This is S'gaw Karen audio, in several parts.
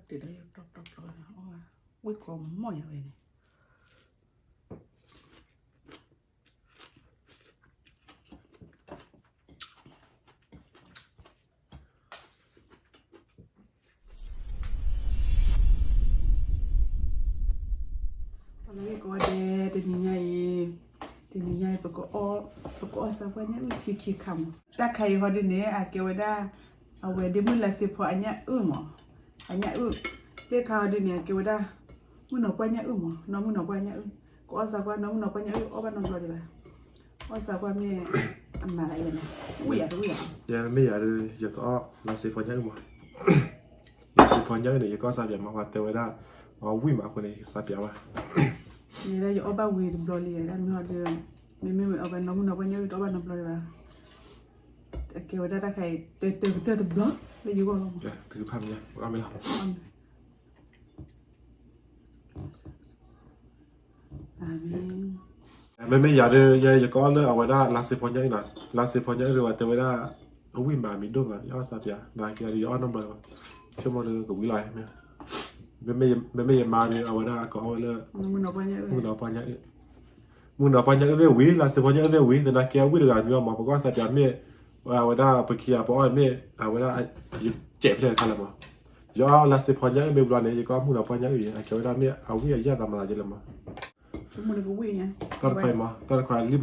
တၢ်ဒီးယတီတီတီအီၣ်ဝံၣ်ကိးမီၢ်ယၤဝဲန့ၣ် အလၢကီးဒဲး တနံၤညါအံၤ, တနံၤညါအံၤ ပကအီၣ်, ပကအီၣ်စၢ်ပှၢ်ညၣ်အုၣ်ထံခံခါမး. တၢ်ခါအံၤဟီဒုန့ၣ် အကဲဝဲဒၣ် အဝဲဒ်မုၢ်လါစ့ဖီအညၣ်အုၣ်မး, အညၣ်အုၣ်, သ့ၣ်ခါဟီဒုန့ၣ် အကဲဝဲဒၣ် မုၢ်နီၤပှၢ်ညၣ်အုၣ်မး, နီၢ်မုၢ်နီၤပှၢ်ညၣ်အုၣ်, ကအီၣ်စၢ်ပှၢ်နီၢ်မုၢ်နီၤပှၢ်ညၣ်အုၣ် အီၣ်ဘၣ်နီတဘျီဒံးဘၣ်. အီၣ်စၢ်ပှၢ်မ့ၢ်အမၤလၢယဲန့ၣ်, ဝံၣ်ယၤတဝံၣ်ယၤ, ယမ့ၢ်ယၤဒီး ယကအီၣ်လါစ့ဖီညၣ်အုၣ်မး, လါစ့ဖီညၣ်အုၣ်န့ၣ် ယကအီၣ်စၢ်ပၢ်မး ပှၤတဲဝဲဒၣ် အဝံၣ်မးအဃိန့ၣ် ယစၢ်ပၢ်ဘၣ်. ယဲဒၣ်ယအီၣ်ဘၣ်ဝံၤတဘျီလံ ယဲဒၣ်မ့ၢ်ဟီဒီး မ့မ့ၢ်အီၣ်ဘၣ်နီၢ်မုၢ်နီၤပှၢ်ညၣ်အုၣ် တအီၣ်ဘၣ်နီတဘျီဒံးဘၣ်. အကဲဝဲဒၣ်တၢ်ခါအံၤ တၢၢ်တၢၢ်တဘျီ လၢယဂီၢ်လီၤ. တဖၣ်မ့ၢ် အီၣ်မ့ၢ်လီၤ. မ့မ့ၢ်ယၤဒီး ယဲယကအီၣ်လၢအဝဲဒၣ်လါစ့ဖီညၣ်အုၣ်နီၤ, လါစ့ဖီညၣ်အုၣ်ဒီး ပှၤတဲဝဲဒၣ် အဝံၣ်မးမံၤဒိၣ်မး ယအီၣ်စၢ်ပၢ်, နာ်က့ဒီးယအီၣ်နီတဘျီလီၤ. ဆိကမိၣ်ဒီးကဝံၤလီၤ, မ့မ့ၢ်ယမါဒီး အဝဲဒၣ်အကအီၣ်ဝဲလၢ မုၢ်နီၤပှၢ်ညၣ်အုၣ်, မုၢ်နီၤပှၢ်ညၣ်အုၣ်သ့ၣ်ဝံၤ လါစ့ဖီညၣ်အုၣ်သ့ၣ်ဝံၤ သနာ်က့အဝံၣ်တဂၤမံၤအီၤမး ပကအီၣ်စၢ်ပၢ်မ့ၢ် အဝဲဒၣ်ပခံဂၤပအီၣ်မ့ၢ် အဝဲဒၣ် ယစဲးဖျဲၣ်တခါလၢမး, ယအီၣ်လါစ့ဖီညၣ်အုၣ်မ့ၢ်ဘျီန့ၣ် ယကအီၣ်မုၢ်နီၤပှၢ်ညၣ်အုၣ်အံၤ အကဲဝဲဒၣ်မ့ၢ်အဝံၣ်အယၣ်သးမၤသးယဲလၢမး. တၢ်တခါအံၤမး တၢ်တခါလံၣ်ဘီအ့ၣ်ခၣ် လံၣ်ဘီညၣ် လံၣ်ဘီအ့ၣ်ခၣ်မး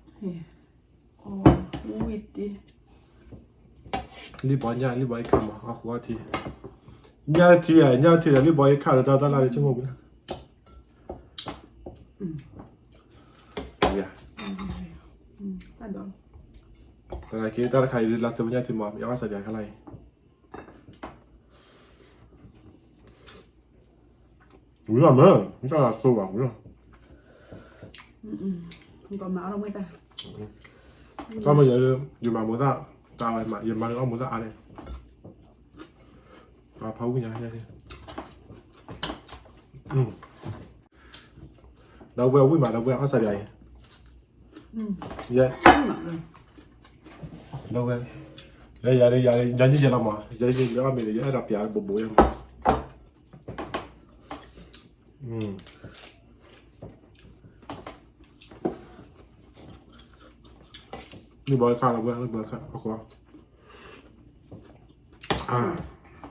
အီၣ်ဃူအီၣ်ထံ, ညၣ်ထံဧါ ညၣ်ထံဒီးလံၣ်ဘီအ့ၣ်ခၣ်ဒီးတၢ်တၢ်လၢ်လၢဆိကမိၣ်ဝံၤလီၤ. သနာ်က့တၢ်တခါအံၤလါစ့ဖီညၣ်ထံမး ယအီၣ်စၢ်ပၢ်ခါလၢ်အံၤ ဝံၤလီၤမ့ၢ် မ့ၢ်တၢ်လၢ်ဆိဘၣ်ဝံၤလီၤ. ကမၤအီၣ်မ့ၢ်တၢ် တၢ်မ့ၢ်ယၤ ယမၤမူသၣ် တၢ်ဝဲမး ယမၤလၢအီၣ်မူသၣ်အါန့ၣ် ပှၤဖးဝံၣ်ညါန့ၣ် ဒီပုၢ်ဝဲၢ်ဝံၣ်မး ဒီပုၢ်ဝဲၢ်အီၣ်စၢ်ပၢ်အံၤ ယဲ ဒီပုၢ်ဝဲၢ် ယဲယၤ ယၤ ယၤ ယၤ ယၤလီၤမး ယဲ ယဲ ယအီၣ်မ့ၢ်ဒီး ယအဲၣ်ဒိးပျးဘိးဘိးယဲမး လံၣ်ဘီခၣ်လီၤဝဲ လံၣ်ဘီခၣ်လီၤဝဲ အဃိ အါ တဆးမး လါစ့ဖီညၣ်အံၤ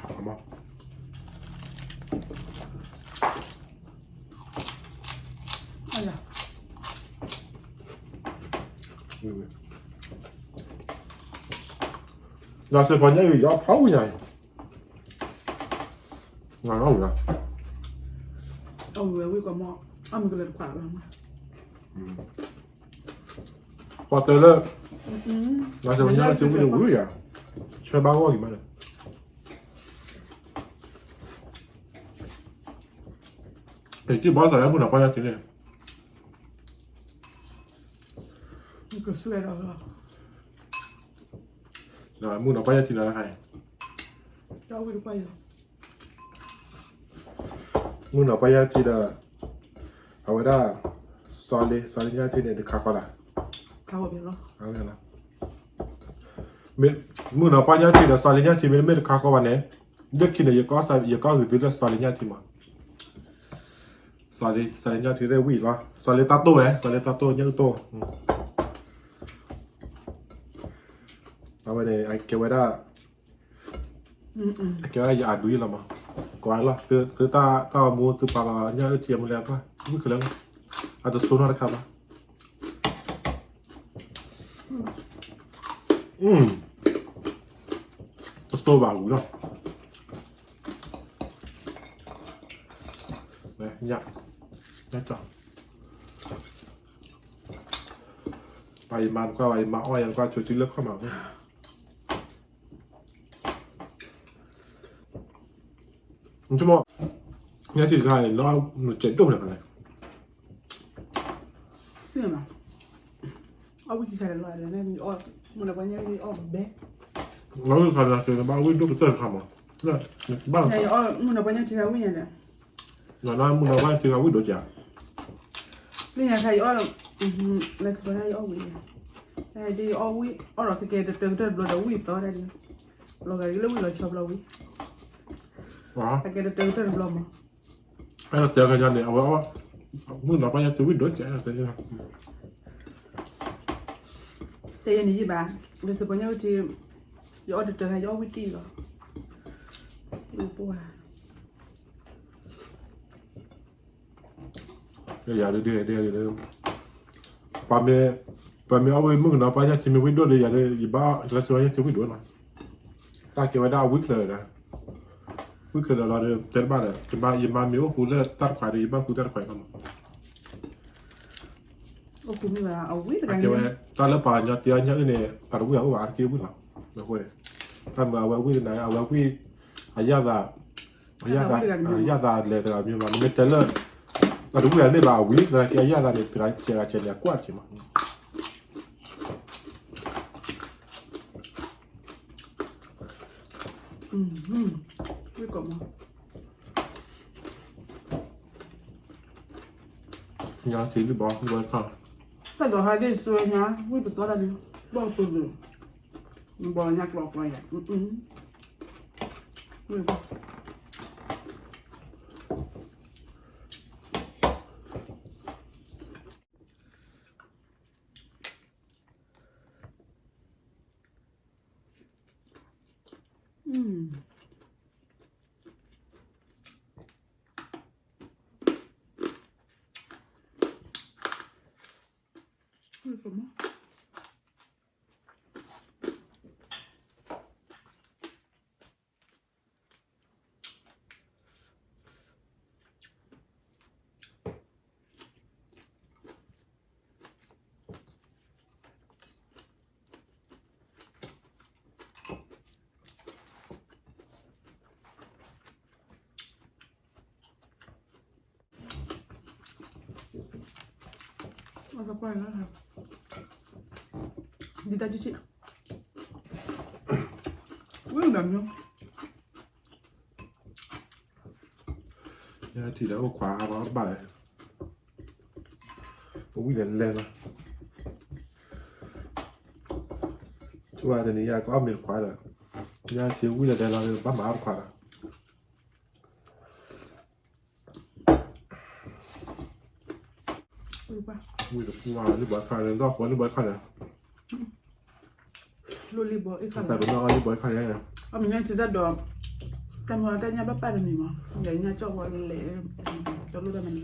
ယအီၣ်ဖးဝံၣ်ညါအံၤ နဝံၣ်လီၤ အဝံၣ်ဝဲဝံၣ်ကီးမး အမ့ၢ်ကလၢတခွးလီၤ ပှၤတဲလၢ လါစ့ဖီညၣ်အုၣ်ထံဝံၣ်န့ၣ်ဝံၣ်ယၤ ဆၢဘၣ်ဂီၢ်က့ၤမးန့ၣ် တံၢ်ဘီစၢ်လၢမုၢ်နီၤပှၢ်ညၣ်ထံန့ၣ် ကစူၣ်ဝဲဒီး မုၢ်နီၤပှၢ်ညၣ်ထံနီၤတခါအံၤ မုၢ်နီၤပှၢ်ညၣ်ထံဒီး အဝဲဒၣ် စီၤလ့ စီၤလ့ညၣ်ထံန့ၣ် တခါဃီလၢ် မုၢ်နီၤပှၢ်ညၣ်ထံဒီး စီၤလ့ညၣ်ထံမ့တမ့ၢ်တခါဃီဘၣ်န့ၣ် လၢခံန့ၣ် ယကီၢ်ဂ့ၤသုလၢစီၤလ့ညၣ်ထံမး စီၤလ့ညၣ်ထံသ့ၣ်ဝံၣ်လီၤ စီၤလ့တၢ်တိၢ်ဝဲ စီၤလ့တၢ်တိၢ်ညၣ်အုၣ်တိၢ် အဝဲန့ၣ် အကဲဝဲဒၣ် အကဲဝဲဒၣ်ယအဒူယလီၤမး ကွၢ်လီၤ သုတၢ်အိၣ်မူသုပာ်လီၤညၣ်အုၣ်ထံအမူလၢအပှၢ် ဝံၣ်ကလၢာ်လီၤ အတစိနီတခါဘၣ် တစိဘၣ်ဝံၤလီၤ ညၣ် ညၣ်ကီ ပှၤယမါတကွၢ် ပှၤယမါအီၣ်ယၤတကွၢ် ဆိကံလၢခီၣ်မး နဆိကမိၣ် ညၣ်ထံတခါအံၤ လၢနစဲးဒိၣ်မးန့ၣ် လၢတခါန့ၣ် ဘၣ်ဝံၣ်ဒိၣ်ကတၢၢ်တခါမး ဘၣ် မုၢ်နီၤပှၢ်ညၣ်ထံတခါဝံၣ်ညါန့ၣ် မုၢ်နီၤပှၢ်ညၣ်ထံတခါဝံၣ်ဒိၣ်ကၢ လၢညါခါယအီၣ် လၢစပီညါယအီၣ်ဝံၣ် ယအီၣ်ဝံၣ် အီၣ်ဒီးကဲကဲတတၢၢ်ကတၢၢ်တဘျီဒီးဝံၣ်ပသီဒၣ်န့ၣ် လီၤဂာ်လၢဝံၣ်လီၤဆီဘျီဝံၣ် အကဲတတၢၢ်ကတၢၢ်တဘျီမး, အဲၣ်ဒိးတဲခဲညါန့ၣ် အဝဲ မုၣ်ကနီၤပၢ်ညါစံးဝံၣ်ဒိၣ်ကဲ, တဲယဲန့ၣ်ယံၣ်ဘၣ်, ဒီးစ့ၢ်ပီညါဝံၣ်ထံ, ယအီၣ်တတၢၢ်ခါ ယအီၣ်ဝံၣ်တံၢ်လီၤ, ပဝဲ ယၤဒ်ဒ်ဒ်ဒ်, ပှၤမ့ၢ်အီၣ်ဝံၣ်မုၣ်ကနီၤပၢ်ညါစံးမ့ၢ်ဝံၣ်ဒိၣ်ဒီး ယၤဒီး ယဘၣ်လၢစ့ၢ်ပီညါစံးဝံၣ်ဒိၣ်နီၤ, တၢ်ကဲဝဲဒၣ်အဝံၣ်ချၢဒီး, ဝံၣ်ချၢဒီးလီၤဒီး တဲတဘၣ်ဒီး ယမါမ့ၢ်အိၣ်ဃူလၢတၢ်တခွါဒီး ယဘၣ်ဃူတၢ်တခွါအံၤလီၤမး, အိၣ်ဃူမ့ၢ်ဘၣ် အဝံၣ်တဂၤန့ၣ်, တၢ်လၢပှၤကညီတ့အီၣ်ညၣ်အုၣ်န့ၣ် ပှၤတဝံၣ်အအိၣ်ဘၣ်အါတက့ၢ်ဝံၣ်လီၤ, အဃိန့ၣ်, တၢ်မၤအဝဲဝံၣ်တဂၤန့ၣ် အဝဲဝံၣ်, အယၣ်သး, အယၣ်သးလဲၤတဂၤမ့ၢ်ဘၣ် မ့မ့ၢ်တဲလၢ, ပှၤတဝံၣ်တဂၤန့ၣ်ဘၣ်အဝံၣ် သနာ်က့အယၣ်သးန့ၣ် တဂၤကဲဂၤကဲန့ၣ် အကွၢ်တက့ၢ်မး, ဝံၣ်ကီးမး, ညါထံလုၢ်ဘီလုၢ်ဘီခါ, တၢ်ဒိးဟါဒ့ၣ်စွဲညါ ဝံၣ်ပသီတၢ်ဒုး, ဘီၣ်သိဒုး, ဘီညါကျီကျီယၤ, ဝံၣ် ဒ်တၢ်ကံၣ်ကံၣ်, ဝံၣ်နၤမ့ၢ် ယထံၣ်ဒီးအိၣ်ခွါအါဘၣ်တဘၣ်လဲၣ်, ပဝံၣ်ဒီးလဲၤလီၤ, ဆိဝဲတနံၤယၤကအီၣ်မ့ၤတခွါဒီး, ယထံၣ်ဝံၣ်ဒီးလဲၤလီၤ ဘၣ်မၤအါတခွါဒီး, ဝံၣ်တပူၤ လုၢ်ဘီခါန့ၣ် ဒီၣ်ဃီလုၢ်ဘီခါန့ၣ်, လိၣ်လုၢ်ဘီအ့ၣ်ခါန့ၣ်, သးပနီၣ်အီၣ်လုၢ်ဘီခါန့ၣ်, အမ့ၢ်ညါစံးတၢ်ဒီး, တၢ်မၤတၢ်ညၣ်ဘၣ်ပၢ်တမံၤမး, ယညၣ်ကၠီၣ်ဝဲလဲၣ်, တလိၣ်တၢ်မနု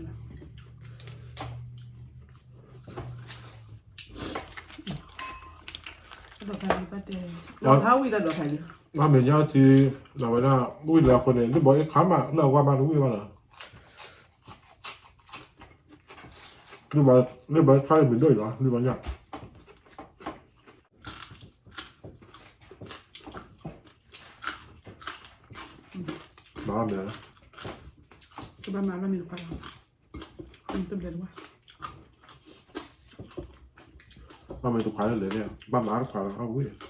ၤဘၣ်, ဒီးဖးယံၤဘၣ်တဲ, ဒီးဖးဝံၣ်ဒီးဒီးဖးယံၤ, အမ့ၢ်ညါထံၣ်, လီၤဝဲဒၣ်, ဝံၣ်လၢအဃိန့ၣ် လုၢ်ဘီအ့ၣ်ခါမး လၢအဂီၢ်မးတဝံၣ်ဘၣ်လီၤ, လုၢ်ဘီခါအံၤမ့ၢ်ဒိၣ်အံၤလီၤ လုၢ်ဘီညၣ် မၤအီၣ်မ့ၤ, ကဘၣ်မၤအီၣ်မ့ၤတခွါလီၤ, တဘျဲးတဝါ, အီၣ်မ့ၤတခွါလၢလဲၣ်န့ၣ် ဘၣ်မၤအီၣ်တခွါလီၤ အဝံၣ် အဝဲ, အီၣ်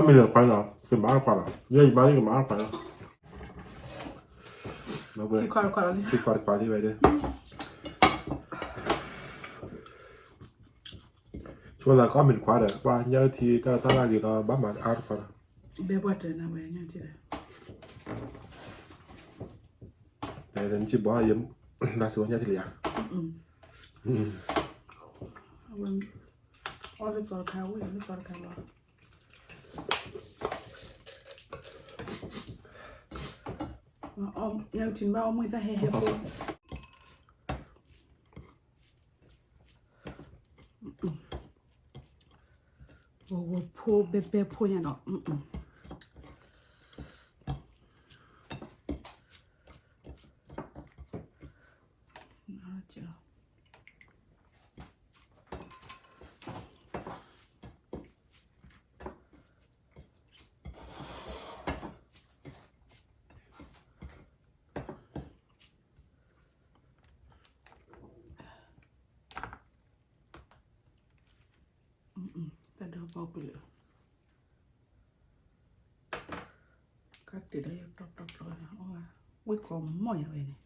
မ့ၤလၢခွါလီၤ ကမၤအီၣ်ခွါလီၤ ယဲယမါန့ၣ်ကမၤအီၣ်ခွါလီၤ, ထံခွါတခွါလီၤ, ထံခွါတခွါလံဝဲဒၣ်, ဆိသးကအီၣ်မ့ၤတခွါဒီး ပှၤညၣ်အုၣ်ထံတၢ်တၢ်လၢဂ့ၤဒီး ဘၣ်မၤအီၣ်တခွါလီၤ, ဘဲပှၤတနၤဝဲညၣ်ထံဒီး တဲနစံးဘၣ်ယဲ လၢစ့ၢ်ဝဲညၣ်ထံလံဧါ, အဝဲ, အီၣ်လၢသီတခါဝံၣ်လၢသီတခါလီၤ, ညၣ်ထံဘၣ်အီၣ်မ့ၢ်တၢ်ဟဲဟဲဖိ ဂီၤဂီၤဖိဘဲဘဲဖိညါနီၤ, တၢ်ဒီးဘီပလၢာ်, ကတ့ၢ်ဒီးယတီတီတီအီၣ်, ဝံၣ်ကိးမီၢ်ယၤဝဲန့ၣ်.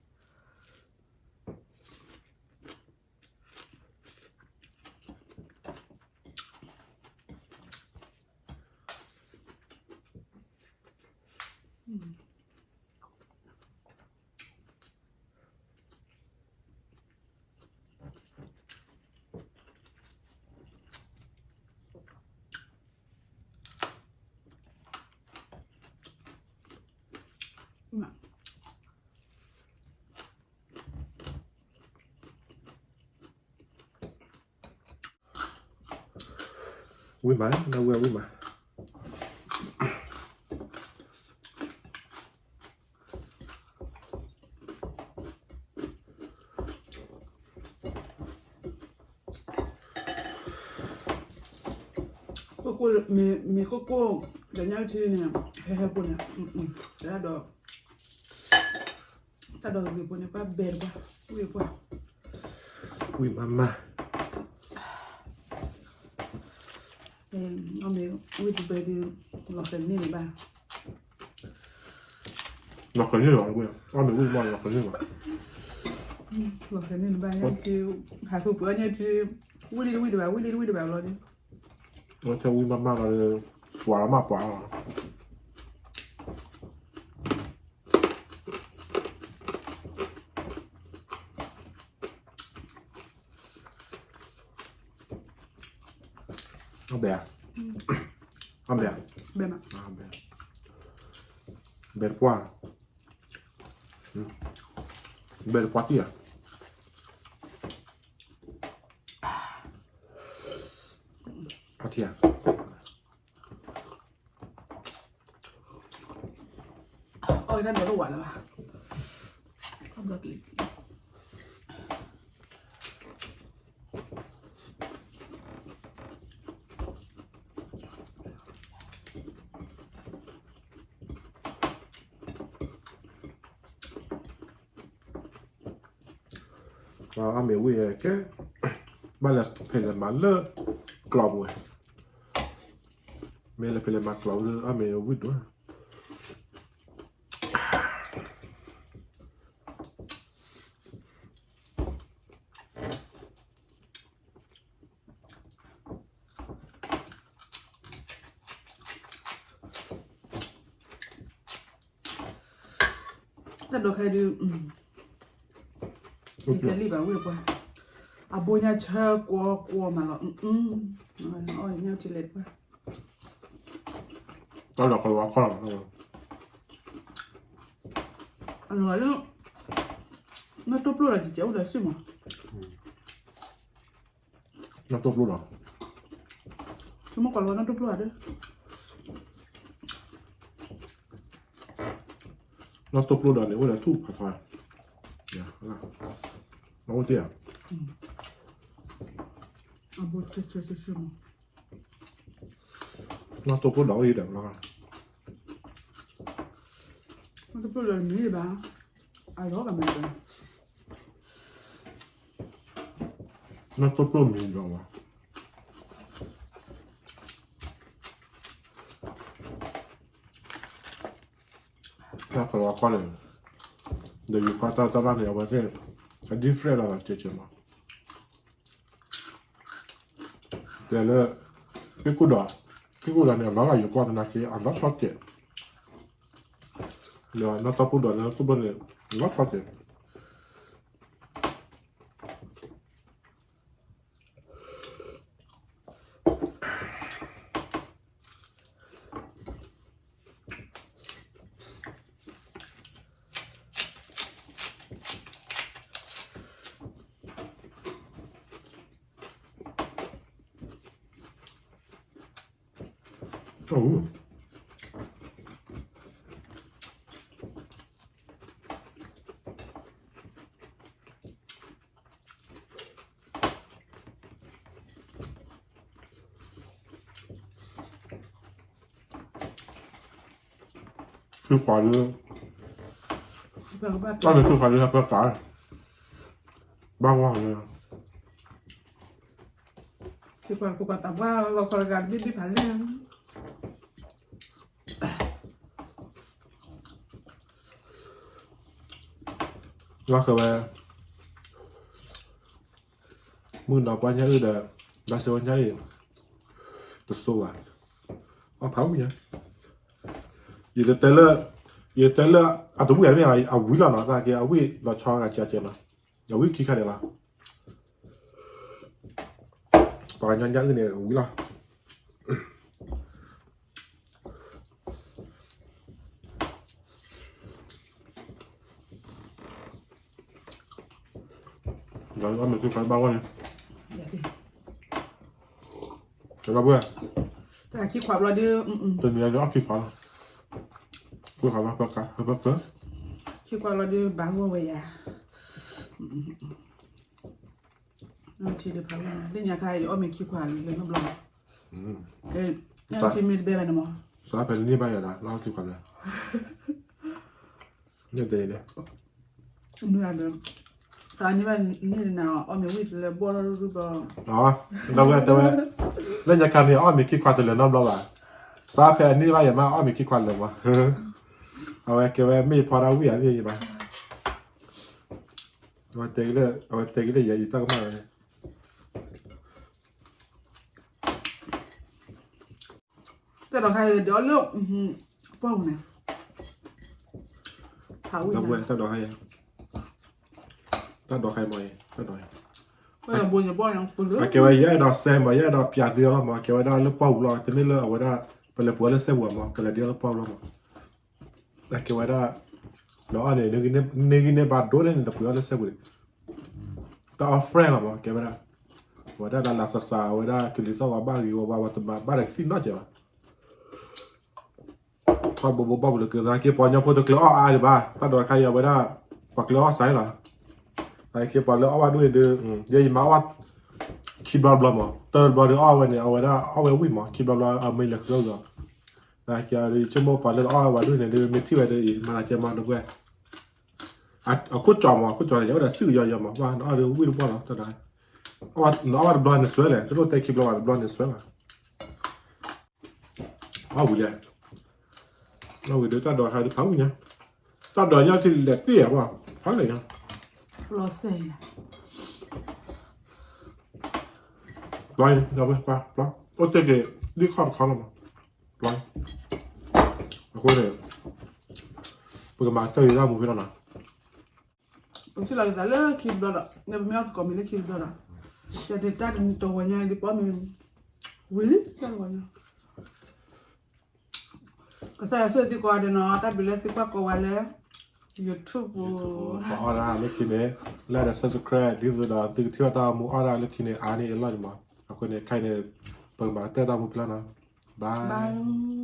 ဝံၣ်မး နဝံၣ်ဝံၣ်မး. ကိၢ်ကိၢ် မ့ၢ်ကိၢ်ကိၢ် ဒီးညၣ်ထံန့ၣ် ဟဲဟဲဖိန့ၣ် တၢ်ဒီး တၢ်ဒီးဂ့ၤဖိန့ၣ် ပၢ်ဘဲတပှၢ် ဝံၣ်ပှၢ် ဝံၣ်မးမး. အီၣ်မ့ၢ်ဝံၣ်တဘဲဒီး လီၤဃဲၤန့ၢ်န့ၣ်ဘၣ် လီၤဃဲၤန့ၢ်လီၤ အီၣ်မ့ၢ်ဝံၣ်မး လီၤဃဲၤန့ၢ်လီၤ လီၤဃဲၤန့ၢ်န့ၣ်ဘၣ် ညၣ်ထံ ဟးဃုပှ့ၤအီၣ်ညၣ်ထံ ဝံၣ်လံတဝံၣ်တဘၣ် ဝံၣ်လံတဝံၣ်တဘၣ်ဘျီဒီး ဝဲထဲဝံၣ်မးမးလီၤဒီး ပှၤလီၤမးပှၤလီၤ. အဘဲ အဘဲ ဘဲ ဘဲတပှၢ် ဘဲတပှၢ်တံၢ်ဧါ အထံဧါ အီၣ်တၢ်ဒီးတဝးလၢၤဘၣ် အဘျီကလံၤ အီၣ်မ့ၢ်ဝံၣ်ကဲ ဘၣ်လဲၤဖဲလဲၤမၤလၢကျီပူၤဝဲ မ့ၢ်လဲၤဖဲလဲၤမၤကျီပူၤလၢအီၣ်မ့ၢ်ဝံၣ်ဒိၣ် တၢ်ဒိးခဲဒုး တလံၣ်ဘၣ်ဝံၣ်ပှၢ် အဘိညါဆၢကွီကွီမးလီၤ အီၣ်ညၣ်ထံလဲၤတပှၢ် တၢ်ဒိးကလီၤခီလီၤ အလီၤလၢ နီၢ်တိၢ်ပျိၢ်ဒီးကကဲအိၣ်ဒီးစ့ၢ်မး နီၢ်တိၢ်ပျိၢ်ဒီး ဆိကမိၣ်ကွၢ်လီၤနီၢ်တိၢ်ပျိၢ်ဧါဒီး နီၢ်တိၢ်ပျိၢ်ဒီးန့ၣ် အိၣ်ဒီးထူၣ်ဖးထီ နီၢ်အိၣ်တ့ၢ်ဧါ အဘိဆၢဆၢဆၢဆၢမး နီၢ်တိၢ်ပျိၢ်ဒီးအိၣ်အံၤဒီးလီၤ နီၢ်တိၢ်ပျိၢ်ဒီးမံၤဘၣ် အလီၤကမၤ နီၢ်တိၢ်ပျိၢ်မံၤဒီးဘၣ် တၢ်ကလီၤကီၢ်န့ၣ် ဒီးယိၤကီၢ်တၢ်တၢ်ဘၣ်န့ၣ် အဝဲသ့ၣ် အ different လီၤ ကဲကဲမး တဲလၢ ဟ့ၣ်ကူၣ်ဒီး ဟ့ၣ်ကူၣ်ဒီးန့ၣ် အလီၤဂာ်ယိၤကီၢ်သနာ်က့ အလီၤဆီတဲး ဒီးနီၢ်တိၢ်ပျိၢ်ဒီးနီၢ်တိၢ်ပျိၢ်န့ၣ် အလီၤဆီတဲး သုခွါလၢ တၢ်လၢသုခွါလၢဟဲပၢကး ဘၣ်ဝါလၢ သုခွါတကိးပှၤသးပှၢ်လီၤခီလီၤဂာ်တဘ့ၣ်ဘ့ၣ်ဖးလဲၢ် အ လီၤဃၢၤဝဲ မုၢ်ဒီးပှၤညၣ်အုၣ်ဒီး လါစဲဝဲညၣ်အုၣ် တစိဘၣ်, အီၣ်ဖးဝံၣ်ညါ, ယတတဲလၢ ယတတဲလၢ အတဝံၣ်အမ့ၢ်အဝံၣ်လီၤနီၤ, တၢ်က့အဝံၣ်လီၤဆီဂၤကဲကဲနီၤ, အဝံၣ်ခံခါန့ၣ်လီၤ, ပှၤကညီညၣ်အုၣ်န့ၣ် အဝံၣ်လီၤ. ယအီၣ်မ့ၤခံခွါဘၣ်ဝဲန့ၣ်, ဘၣ်ဘၣ်, တနံၤအံၤ အီၣ်ခံခွါလီၤ, ခံခွါလီၤ, ခံခွါလီၤဒုးဘၣ်ဂီၢ်ဝဲယၤ, ထံတဖးဝဲန့ၣ် လၢညါခါအံၤ အီၣ်မ့ၤခံခွါလၢနီတဘျီ, ထံမ့ၢ်တဘဲဘၣ်န့ၣ်မး, စးဖဲန့ၢ်ဘၣ်ယၤဒီး လီၢ်ခံခွါလၢ န့ၣ်တဲန့ၣ် မုၢ်ဂၤဒီး စးန့ၢ်ဘၣ်န့ၣ်နၤ အီၣ်မ့ၤဝံၣ်တလဲၤဘီၣ်ထီၣ်ရူၢ်ဘီ, ဒီပုၢ်ဝဲၢ်တဲဝဲ, လၢညါခါန့ၣ် အီၣ်မ့ၤခံခွါတလဲၤနီတဘျီဘၣ်, စးဖဲအန့ၢ်ဘၣ်ယၤမး အီၣ်မ့ၤခံခွါလၢၤမး, အဝဲကဲဝဲမ့ၢ်ဖီဒၣ်ဝံၣ်အသ့ၣ်ဘၣ်, အဝဲတဲက့ၤလၢယၤ ယတၢ်ကမၣ်ဝဲန့ၣ် တၢ်ဒိးခါအံၤဒီးလၢ ပှၢ်ပူၤန့ၣ်, တၢ်ဒိးခါအံၤ, တၢ်ဒိးခါအံၤမး, တၢ်ဒိး, အကဲဝဲယအဲၣ်ဒိးစဲမး ယအဲၣ်ဒိးပျးသုလီၤမး ကဲဝဲဒၣ်လၢပှၢ်ပူၤလီၤ တမ့ၢ်လၢအဝဲဒၣ် ပလဲၤပှ့ၤလၢစဲပူၤမး ပလဲၤဒ်လၢပှၢ်ပူၤလီၤမး, အကဲဝဲဒၣ် နအီၣ်န့ၣ် နဂံၢ်န့ၢ်ဘါဒိၣ်န့ၣ် နတပှ့ၤအီၣ်လၢစဲပူၤန့ၣ် တၢ်အီၣ် friend လီၤမး ကဲဝဲဒၣ်, အဝဲဒၣ်လၢလၢ်စးစး အဝဲဒၣ်ကလံၤသီၣ်ဝဲဘၣ်ဂ့ၤဝဲဝဲ ပှၤတမၤဘၣ်ဒီးသ့ၣ်နီၣ်ကဲဘၣ်, ထီဘိဘိဘၣ်ပူၤလၢကသးက့ ပှၤကညီဖိတကျဲၤအီၣ်အါဒံးဘၣ် တၢ်ဒိးတခါအံၤအဝဲဒၣ် ပှၤကျဲၤအီၣ်စးလီၤ, သးက့ပှၤလၢအီၣ်ဘၣ်ဒိၣ်န့ၣ်ဒုး ယဲယမၤအီၣ် ခံဘျီဘျီမး တဘျီဒုးအီၣ်ဝဲန့ၣ် အဝဲဒၣ်အီၣ်ဝဲဝံၣ်မး ခံဘျီဘျီအမ့ၢ်လဲၤကျိၤလီၤ, သးက့ယဆိကမိၣ်ပှၤလၢအီၣ်ဝဲဒိၣ်န့ၣ်ဒုး မ့ၢ်ထံၣ်ဝဲဒုးအံၤ မၤသးကဲမးဒီပုၢ်ဝဲၢ် အခိၣ်ကၠီမး အခိၣ်ကၠီန့ၣ် ယအိၣ်ဒီးစံၣ်ကယီယီမး ပှၤနအီၣ်ဒီးဝံၣ်တဘျီလီၤ တၢ်ဒိး, နအီၣ်ဘၣ်တဘျီနစွဲလဲၣ် တလိၣ်တဲခံဘျီဘၣ်တဘျီနစွဲဘၣ်, အီၣ်ဝံၤလဲၣ်, အီၣ်ဝံၤဒီးတၢ်ဒိးခါဒုးဖးဝံၣ်ညါ, တၢ်ဒိးညါထံလဲၤတ့ၢ်ယၤပှၤ, ဖးလဲၣ်ညါ ပျီ, အိၣ်တ့ၢ်က့ၤ ဒ်ခီၣ်တခီလီၤမး, ပျီ, အဃိန့ၣ် ပကမၤကတၢၢ်ယတၢ်မူဖဲလီၤနီၤ, ပထံၣ်လီၤက့ၤသးလၢခံတဘျီဒီး နပမ့ၢ်အီၣ်သကိးမ့ၤလၢခံတဘျီဒီး ယတတၢ်တနံၤတဝီညါဒ်ပအီၣ်မ့ၤ ဝံၤလံ, ကစၢ်ယွၤဆိၣ်ဂ့ၤသုကိးဂၤဒဲးနီၤ တၢ်ဘျုးလၢသုကွၢ်ကိးဝဲလၢ YouTube ပူၤ, ပအီၣ်ဒၣ်လၢခံန့ၣ် like ဒီး subscribe ဒ်သိးဒီးသုကထံၣ်ဘၣ်တၢ်မူအီၣ်ဒၣ်လၢခံန့ၣ် အါန့ၢ်အလီၢ်န့ၣ်မး, အဃိန့ၣ် ခဲအံၤန့ၣ် ပကမၤကတၢၢ်တၢ်မူဖဲလီၤနီၤ, bye.